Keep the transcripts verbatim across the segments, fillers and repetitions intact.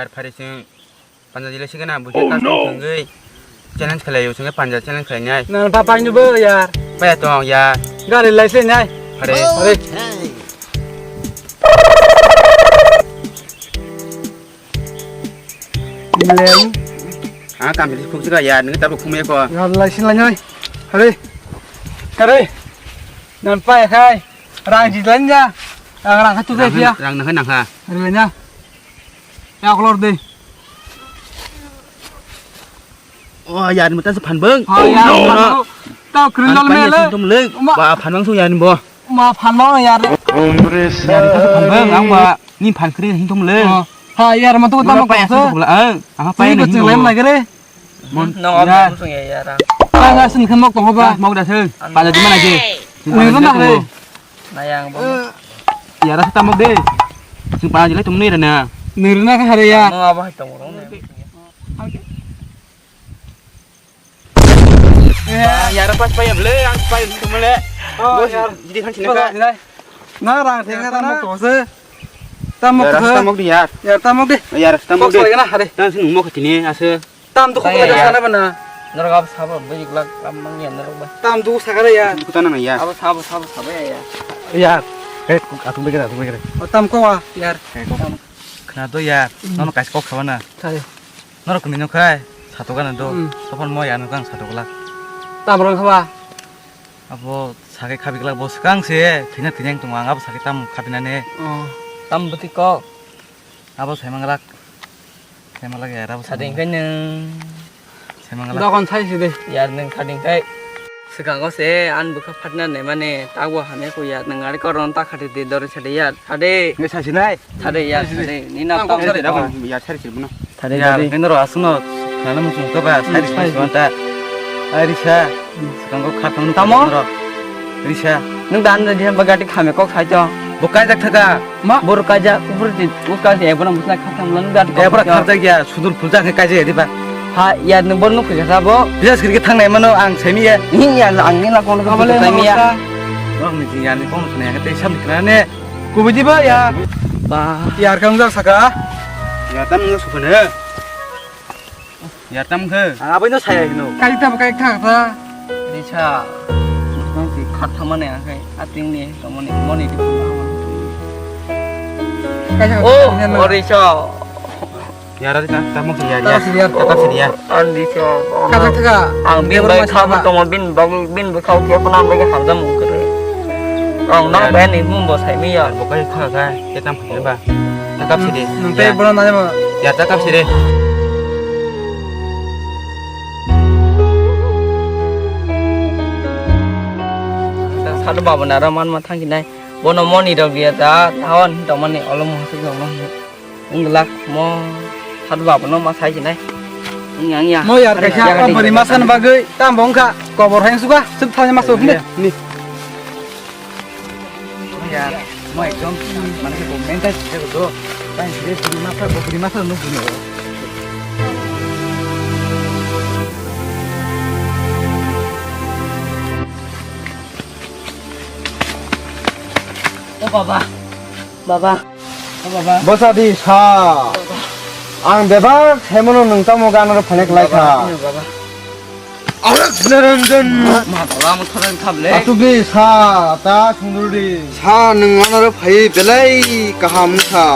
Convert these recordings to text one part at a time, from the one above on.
Yar phari chwng panja jila sigana busa custom thwngwi challenge khlai yo, chwngwi panja challenge khlai nai. Na pa pai nubo yar. Paya tong yar. Gari lai se nai. Phari. Phari. Leng. Ah, kamili khuk sika yar, nang tabuk khumya ko. Gari lai se lai nai. Phari. Phari. Nan pai khai. Rang ji lan ja. Rang, rang ha tu ke dia. Rang nang ha nang ha. Rang nang ha. Ya, kolor de. Oh, ya, ni mutan se phan bang. Ha, ya, phan bang. Tao kring dal mele. Tum leng. Ba phan bang su ya ni bo. Ma phan bang ya. Ya, ni ta phan bang, ang ba ni phan kring hin tum leng. Ha, ya, ma tu ta ma ko se. Ang pa ni. Ko lem lagi re. Mon. No, ya. Abang sung ya, ya, ra. Ang asin khan mok tong ba. Mok da se. Pala di mana ke? Ni na re. Nayang bo. Yara sa tamok de. Sing pa jilai tum ni rana. Ni rana ka hare ya. Mo abo hai tong rong ne. Yara pas payam le, ang payam tum le. Oh, bos, yar. Jadi kan sini ka. Na rang theng tamok to se. Tamok. Yara tamok di yar. Yar tamok di. Yara tamok di. Kok sai na hare. Tang sing mo khatini ase. Tam tu khum da sana bana. Norok abo sabo bujik lak lam mang ya norok ba. Tam tu sakara ya. Kuta na ya. Abo sabo sabo sabo ya ya. Ya. He, atung begere, atung begere. O tam ko wa yar. He, ko. Khna do ya. Nono kais kok khaba na. Thai. Norok kuni no khai. Sato gana do. Hmm. Sopon mo ya no kang sato gla. Tam rang khaba. Abo sakai khabi gla bo skang se. Thina thina tong ang abo sakai tam khabi na ne. Oh. Tam buti ko. Abo saimanglak. Saimanglak ya, abo saimanglak. Sading kai nung. Saimanglak. Dokon sai sidi. Yar nung sading kai. Swkango se an bwkha phatna naimani tabo hamya ko yar nung ari koron ta khati di dori sadi yar. Sadi. Nge sai sinai. Sadi yar sadi. Ni na tang sadi. Ya sari siri buno. Sadi sadi. Nge noro asuno. Nana musung ko ba sari sari ta. Ai risa. Swkango kha thang tamo? Risa. Nung dan da dia bagati khame kok sai to. Bo kai jak thaka. Ma? Bor kai ja kubur ti uska ti ebona musna kha thang nung dan. Ebora kha jak ya sudur pulja khe kai jak ya diba. Ha ya nung bor nung kha sa bo. Bisa sirke thang nai mano ang semi ya. Ni ya ang ni la kono ko sai mi ya. Bang ni ya ni kono ne te sam kana ne. Kubi diba ya. Ba. Yar kang jak saka. Ya tam nung sukane. Ya tam khe. Ang abai no saya hino. Kali tam kai thang ta. Risa. Musang si khat thamane akai. Ating ni tomoni moni di. Kaisa. Oh, oh, Risa. Ya rari ta, tam khe ya ya. Tam si ya. Tam si ya. Ang Risa. Kata kata. Ang bin bai kham tomo bin bag bin bai khau khe puna bai hamjam kere. Ang nang bai ni mum bo sai mi ya. Bo kai kha kha. Ketam phai ba. Takap sidi. Nung tei bono nanya mo. Ya takap sidi. Sadu baba naro man ma thangki nai. Bono moni rok dia ta. Thawan tongmani olo mo hasuk rok no. Wngla mo sadu baba no ma sai ki nai. Wngya wngya. Mo yar kaisa bari masa na bagwi. Tam bongkha kobor hain suka. Sub thani masa hinde. Ni. Ya, mo ekdom, mane ke mental sih tu. Pai sih buri masa, buri masa nunggu. Oh baba, baba. Bwsa di sa. Ang bebak saimano nwng tamo ganaro phanek lai kha. Arak Niranjan. Asubli sa ta sundurdi. Sa nwng anaro phai belai kaham wngkha.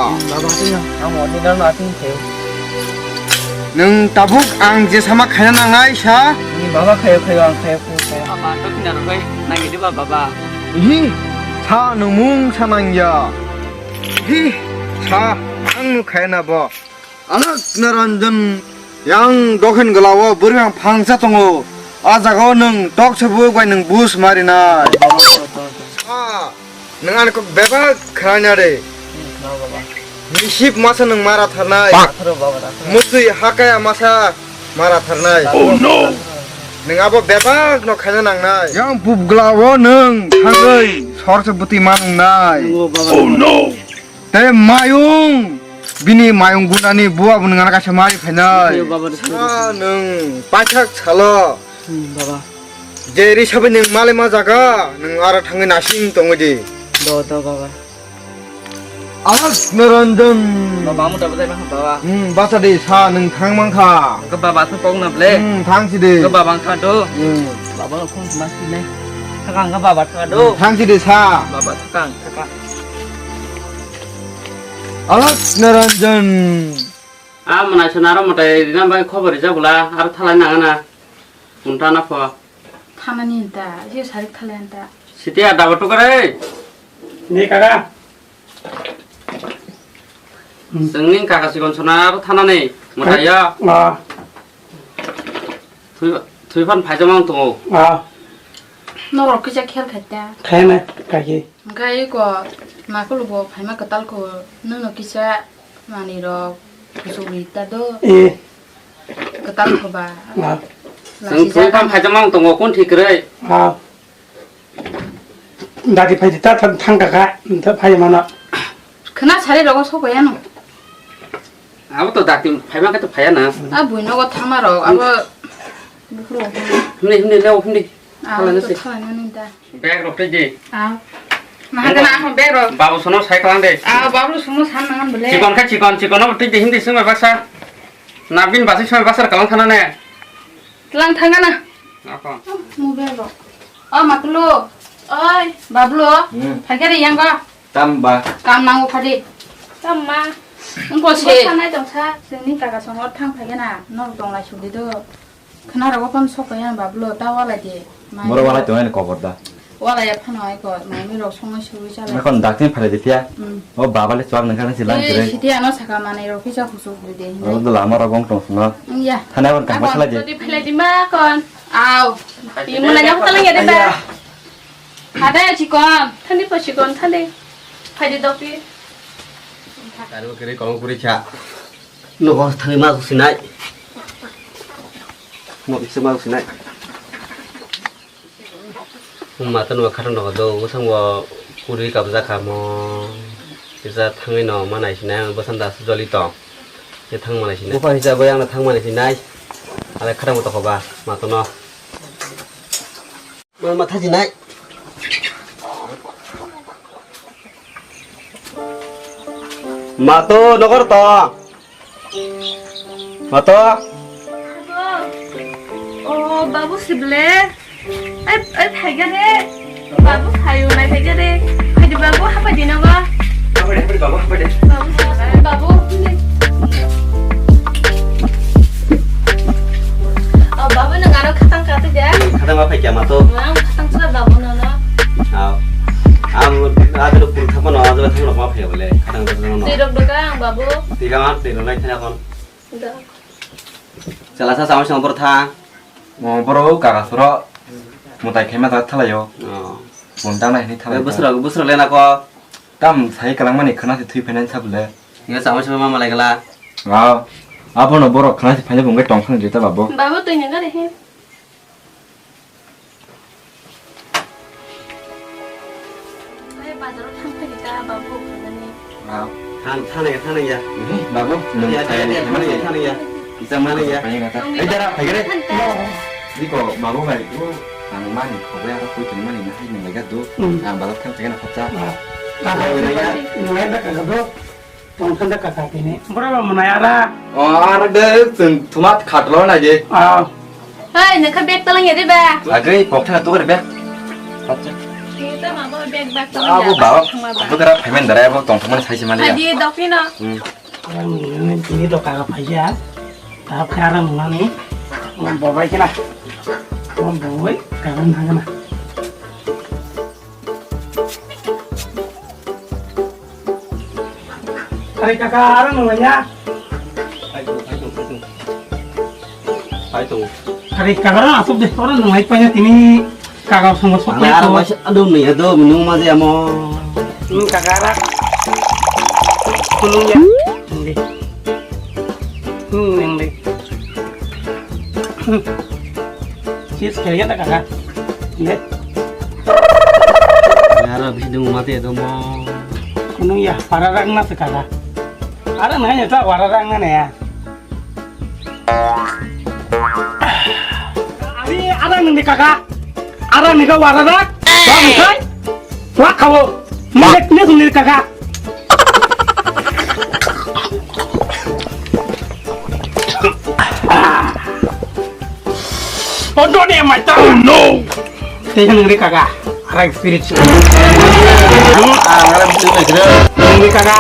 Nwng tabuk ang je sama khaina nangnai sa. Baba khayo khayo ang khayo khayo khayo. Baba to khina rwbai nangidi ba baba. Hi, sa nwng mung sa nangya. Hi, sa ang nu khaina bo. Anak Niranjan yang dokhin glao bwrwi ang phangsa tongo. A jagao nwng tok se buk bai nwng bus marinai. Ah, nwng ani kok bebak khwlai na re. Misip masa nwng mara tharnai. Musui hakaya masa mara tharnai. Oh no! Nwng abo bebak no khaina nangnai. Yang bubgla o nwng thangwi sorse bwtwi ma nwngnai. Oh no! Tei mayung bini mayung gunani bua bo nwng kaisa mari phainai. Ah, nwng paithak salo. Hmm, baba. Je ri sabai nwng malai ma jaga, nwng aro thangwi nasing tongwi di. Do, do, baba. Alas Niranjan. Baba, amo tabuk tei baba. Hmm, basa de sa nwng thang mang kha. Ke baba thang kok na ble. Hmm, thang si de. Ke baba kha do. Hmm. Baba no phone ma si nai. Thakang ke baba thang do. Hmm, thang si de sa. Baba thakang, thakang. Alas Niranjan. A mwnai swnaro mwtai rina bai khobor rijak bwla, aro thalai nangana. Munta na pho. Thanani hinta, je sarik thalai hinta. Siti a daba tukar ei. Ni kaka. Chwngni kaka sikon swnaro thanani mwtai ya. Ah. Thui, thui phan phaijama wng tongo. Ah. Norok kisa khel khaita. Khaina kaki. Hwnkhe eko nakulu bo phaima kwtal kho, nwngno kisa manwirok kuchukri ta do. Eh. Kwtal kho ba. Ah. Chwng thui phan phaijama wng tongo, kun thik kwrwi. Ah. Dati phai ta thang, thang kaka, nta phai mano. Khna sari rogo sokoi ano. Abo to dakti phaima khe to phaya na. A bui nogo thangma rok, abo bukhro. Himni, himni, leo, himni. Ah, thala to nasi. Thala nani da. Bag rok tei di. Ah. Maha kana ahon bag rok. Babu sono sai kalang de. Ah, babu sono san nangan bole. Chikon khe chikon, chikon no tei di, himni sumai baksa. Nabin basi sumai baksa kalang thana ne. Lang thangana. Apa? Mobile rok. O Matulu. Oi, Bablu. Hmm. Phaikhe ri yang ba. Tam ba. Kam nango phadi. Tam ma. Engko se. Bo sanai tong sa. Chwngni kaka songor thang phaikhe na. Nor tong lai sudi do. Khna rogo phone sok ya Bablu ta walai di. Mai. Boro walai tong ani kobor da. Wala ya phano ai ko, mami rok songwi songwi chala. Ekhon dakti phalai di phiya. Hmm. O baba le chuak nang kha si lang. Eh, kire. Siti ano saka manwi rok kisa kuchuk di de hinai. O lama rok gong tong suna. Hmm, ya. Thana ban kang phalai di. Jodi phalai di ma kon. Au. Imu na nyakta lang ya de ba. Ada ya chikon. Thani pa chikon thani. Phai di dokti. Karo kire kong kuri cha. No thani ma sinai. No se ma sinai. Matwno khatang rok do, bwskango kwrwi kabjak kha mo. Kisa thangwi no ma naisinai, bwskan da joli tong. Khe thang ma naisinai. Bupha hisa bai ang thang ma naisinai. Ale khatang bo tokho ba, matwno. Ma, ma thasinai. Mato, nokor to. Mato. Oh, babu sible. Ai, ai, phaiga re. Babu phaio nai phaiga re. Phaidi babu, hapai di nogo. Hapai di, hapai di, babu, hapai di. Babu sible. Babu. Oh, babu, nang aro khatang kate de. Khatang ma phai kya mato? Nang khatang sura babu nono. Aw. Ang adro pur thapa no, adro thang ma phai bole. Khatang sura no. Twi rok doka ang babu. Twi rok ang twi rok nai thana kon. Da. Chala sa sama song por tha. Mo boro kaka suro. Mutai khema ta thalayo. Oh. Bun dang nai ni thalai. Busra, busra lena ko. Tam sai kalang mani khana se thui phainai sabule. Nge sama sama malai gala. Aw. Abono borok khana se phainai bungke tong khana jeta babo. Babo twi nang gare he. Bai bazaro thang phai ta babu khanani. Aw. Than, than ya, than ya. Ni babo. Ya, ya, ya, than ya, than ya. Isa mana ya? Than ya. Eh, dara, phai gare. Than ta. Diko, babo bai. Ang mani khobai aro koi tong mani na hai nang lega do. Hmm. Ang bazar thang phai na khacha. Ah. Kaka, ngai da kaka do. Tong thanda kaka tini. Bora ba mwnai ara. O, ara de chwng thumat khatlo na je. Ah. Hai, nokha bag talang ya de ba. Agri pok thana tu kare bag. Acha. Ni ta ma ba bag bag talang ya. Abo baba. Thangma ba. Abo kara payment dara abo tong thangmani sai se mali ya. Adi dokni no. Hmm. Arang ni ni ni do kaka phaiya. Ta kara mwnani. Mo bobai kina. Mo bobai kara nangana. Ari kaka, aro nung ya? Ari kaka, aro asuk de, aro nung ai panya tini kaka sama sok. Aro aro ko. Ado nung ya do, minung ma de amo. Hmm, kaka, aro. Kunung ya. Nung de. Hmm, nung de. Hmm. Cheers kaya na kaka. Le. Yara bisi dong mate domo. Kunung ya para rang na se kaka. Ara na ya ta wara rang na ya. Ari ara nang de kaka. Ara ni ka wara rang. Bang kai. Wa kawo. Malek ne sung ni kaka. Odoni maita. Oh no. Tei nang ri kaga. Arang spirit. Ang arang spirit. Nang ri kaga.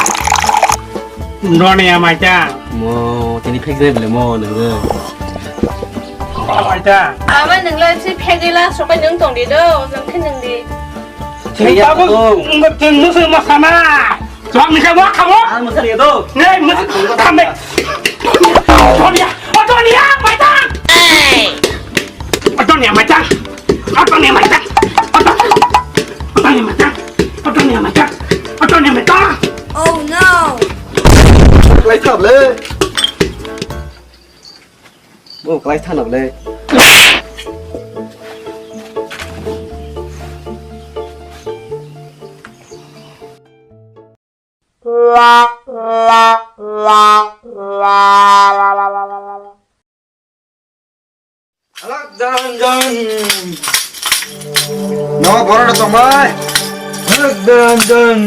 Odoni maita. Mo tini phek dai bele mo nang. Maita. Baba nang lai si phek dai la sokai nang tong di do. Nang khe nang di. Tei ya tabuk. Nang teng musu masana. Chwng ni khe ma khamo? Ang mwsari do. Nei, mwsari kham de. Otonia, Otonia, maitang. Otonia, maitang. Otonia, maitang. Otonia, maitang. Otonia, maitang. Otonia, maitang. Oh no. Lai thap le. Bo klai thana le. Alak Daranjan. No, borok da tongbai. Alak Daranjan.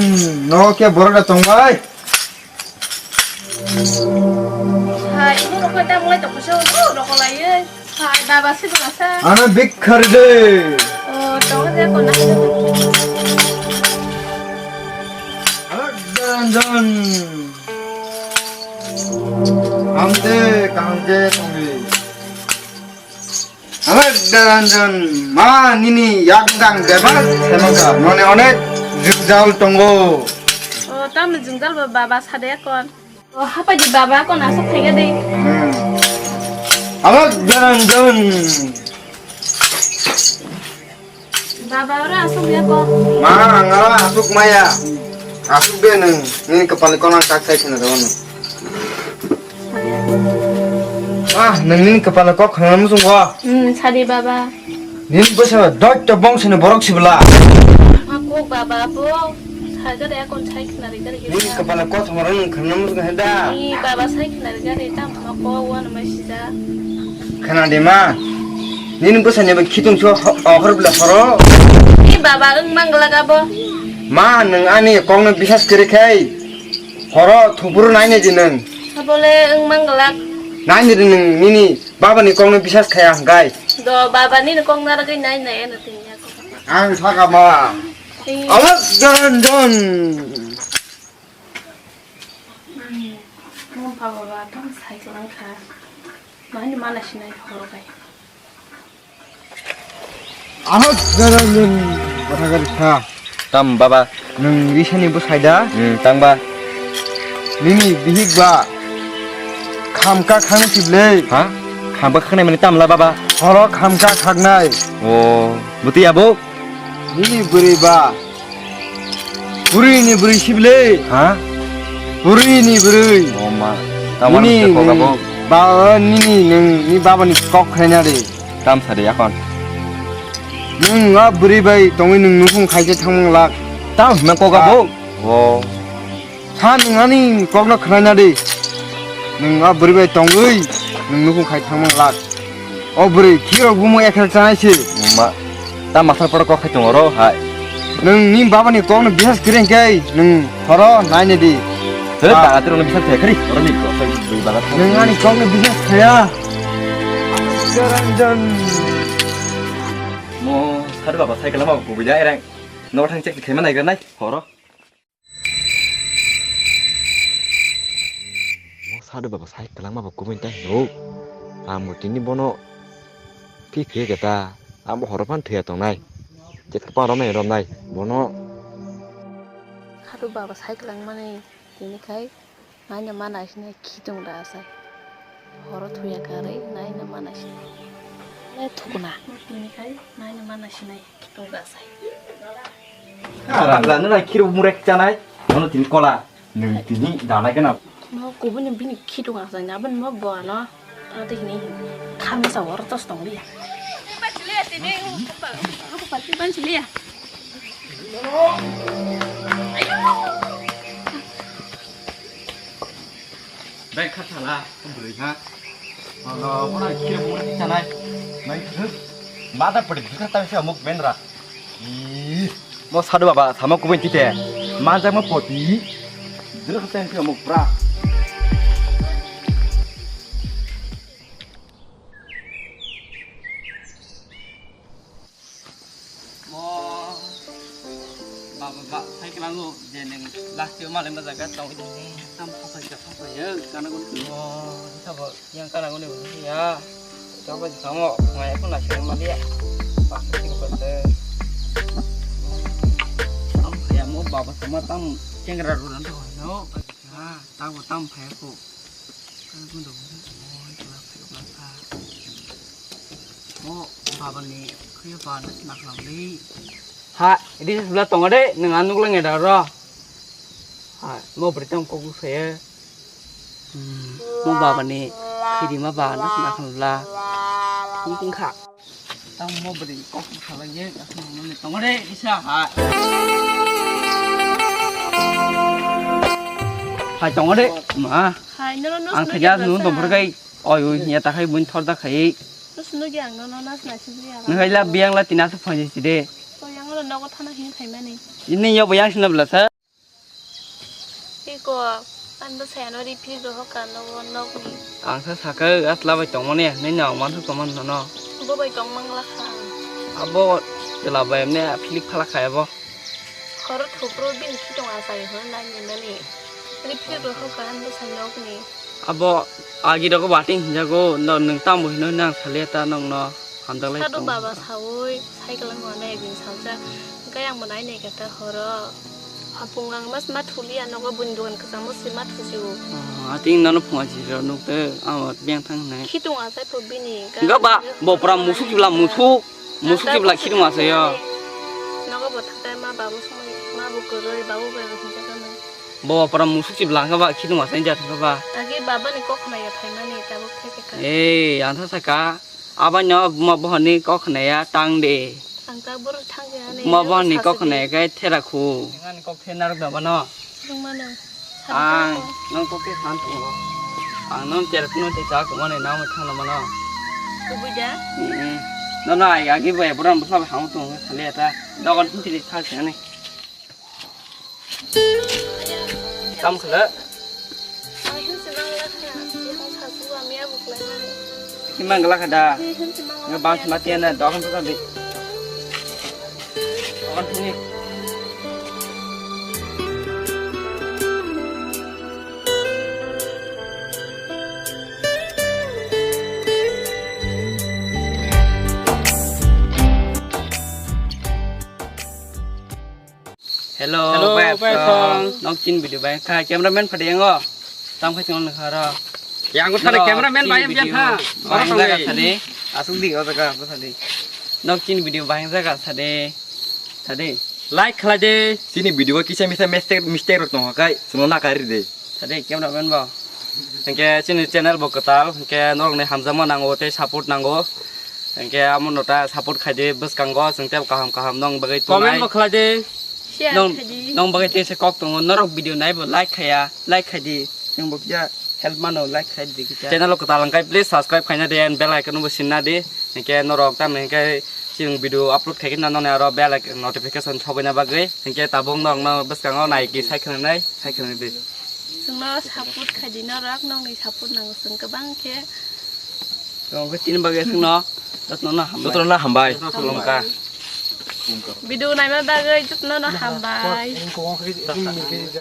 No, ke borok da tongbai. Hai, ibu rokho da mulai tongkha se, oh, rokho lai, eh. Hai, baba si bwla sa. Ano bikhar de. Oh, tong de ko na. Alak Daranjan. Hamde, kaham de, tongdi. Alak Daranjan, ma nini yakdang bebak semaka, mone onek jwngjal tongo. O, tamni jwngjal bo baba sade kon. O, hapai di baba kon asok thaiga de. Hmm. Alak Daranjan. Baba ora asok ya kon. Ma, ang aro asok maya. Asok de nung, nini kepal kon ang kak sai khna daw nung. Ah, nung nini kepal kok khna musung wa. Hmm, sadi baba. Nini bwsa dot to bong sini borok sibla. Ma kok baba bo. Saja de akon sai khna ri gari. Nini kepal kok thoma rang khna musung heda. Ni baba sai khna ri gari tam ma ko wa na ma sija. Khna de ma. Nini bwsa ni ba khitung so ohor bla horo. Ni baba wng mang gla ga bo. Ma nung ani kok no bisas kiri khai. Horo thupuru nai nai di nung. Sabole wng mang gla. Nai nai di nung nini baba ni kok no bisas khaya hwnkhe. Do baba nini kok naragwi nai nai eno tini ya kok. Ang saka ma. Ei. Alak Daranjan. Mom pha baba tong sai klang kha. Mani mana sinai horo kai. Alak Daranjan kotha gari kha. Tam baba. Nung risani bo saida? Hmm, tang ba. Nini bihik ba. Khamka khang sible. Ha? Khamka khangnai mani tamla baba. Horo khamka khagnai. O, buti abo? Nini bwrwi ba. Bwrwi ni bwrwi sible. Ha? Bwrwi ni bwrwi. O ma. Tamar nini se koga bo. Ba nini nung ni baba ni kok khaina de. Tam sadi akon. Nung a bwrwi bai tongwi nung nukhung khaise thangmung lak. Tam hwnna koga bo. O. Kha nung ani kokno khnaina di. Nung a bwrwi bai tongwi nung nukhung khai thangmung lak. O bwrwi khirok bumo ekhel chanai se. Ma. Ta masal poro kok khai tongo ro hai. Nung ni baba ni kokno bisas kwrwi khe nung horo naina di. He, ba. Baga tiro no bisas khai khri. Oro ni kok khai bwrwi baga. Nung ani kokno bisas khaya. Daranjan. Mo, sadu baba cycle ma kubui da erang. No thang check khaima nai granai. Horo. Mo sadu baba sai kwlangma bo kubui tei hino. Ang bo tini bono phi phi khe ta. Ang bo horo phan thwiya tongnai. Check pa romnai romnai. Bono. Sadu baba sai kwlangmani tini khai. Naina mana sinai khitung da sai. Horo thuya karwi naina mana sinai. Le thukna. Tini khai naina mana sinai khitung da sai. Rangla nuna khiru murek chanai. Nono tini kola. Nung tini dana kena. No kubuni bini khitung asai na ben mo bo ano. Tadi ini kami sa horo tos tong dia. Ban chile tini. Ban chile. Bai kha thala, bwrwi ha. Ano, bono khiro bumung chanai. Nai thuk. Mada pwdwk thuk ta se amuk benra. Ih, mo sadu baba, samo kubui tite. Manjak mo poti. Dwrwk ta se amuk pra. Ba, sai kelango je neng last year malai ma jaga tong ini. Tam phapai ka phapai ya, kana gun. Oh, sabo yang kana gun ni ya. Sabo jamo, mai ko na sing ma dia. Ba, sing ko te. Tam ya mo baba sama tam chengra ru dan to no. Ha, ta bo tam phai ko. Kana gun do. Oh, baba ni khuya ba na khlam ni. Ha, ini sebelah tongo de, nang anuk lang ya daro. Ha, mo beri tam kok saya. Hmm, mo baba ni khidi ma ba na khlam la. Tung tung kha. Tam mo beri kok khala ye, na khlam ni tongo de, isa ha. Hai tongo de, ma. Hai, no, no, no, Ang no, thajak no, nung no, tong no. Oi, oi, ya ta khai bun thor da khai. Nus nugi ang nono nas nai sibri aga. Nung hai la biang la tina sa phone si de. To yang lo nogo thana hin khai mani. Ini yo bayang sina bla sa. Iko, ando saya no repeat ro hoka nogo nog ni. Ang sa saka asla bai tong mani, nai na man su tong man nono. Bo bai tong mang la kha. Abo tela bai ne philip khala khai abo. Khoro thupro bini khitong asai hwn nai ni mani. Repeat ro hoka ando sa nog ni. Abo agi rogo bating hinjago, no, nwng tamo hino nang salia ta nongno hamjaklai Sadu tongo. Baba sawi cycle wngkha na ekdin salsa, hwnkhe ang bo nai nai kha ta horo. Hapung ang mas ma thulia nogo buini dogan kwchangma se ma thusigo. Ah, ating nono phunga si rw nuk te, amo biyang thang nai. Khitung asai pho bini. Ga ba, bo pura musuk chibla musuk, musuk chibla khitung asai yo. Nogo bo thangkai ma babu sumai, ma bu kwrwi, babu bai bo hinjago na. Bo pura musuk chibla kha ba, khitung asai ja thang kha ba. Agi baba ni kok khna ya phaimani tabuk theke kha. Ei, ang tha saka, aba no ma bohani kok khna ya tang de. Ang ta bor thang ya ni. Ma bohani kok khna ya kai thera khu. Ngan kok the narok da bano. Rung mano. Ang nang kok the san tu. Ang nang ter kuno te cha ko mane na ma thang na mano. Kubui da? Mm. No, no, ai agi bai buran bwsa bai ham tu thale ta. Dogon thun tili thal se ani. Kam khala. Himang gala kada. Nga bang sima tiana dokan tu tadi. Dokan sini. Hello, hello, bai bai song. Song. Nok chin video bai kha cameraman phadi yango. Tam khai chong khara. Yango thare cameraman bai bian tha. Bai jaga thare. Asuk di o jaga asuk thare. Nok chin video bai jaga thare. Thare. Like khlai de. Chini video kisa misa mistake mistake rok tong kai. Chwngno na kari de. Thade cameraman bo. Hingke chini channel bo kwtal, hingke norokni hamjakma nango tei support nango. Hingke amono ta support khaidi bwskango chwng tei kaham kaham nong bagwi tongnai. Comment bo khlaidi. Share khaidi. Nong bagwi tei se kok tongo, norok video naibo like khaya, like khaidi. Chwng bo kisa help mano like khaidi kisa. Channel o kwtal hingkai please subscribe khaina di and bell icon bo sinna di. Hingke norok tamni hingke chwng video upload khaikhe nononi aro bell icon notification sogwina bagwi. Hingke tabuk norokno bwskango naiki sai khwnanai. Hai khwlai di. Chwngno support khaidi norok, nokni support nango chwng kwbang khe. Chwng khe chini bagwi chwngno jotono hambai. Jotono hambai. Khulumkha. Video naima bagwi jotono no hambai.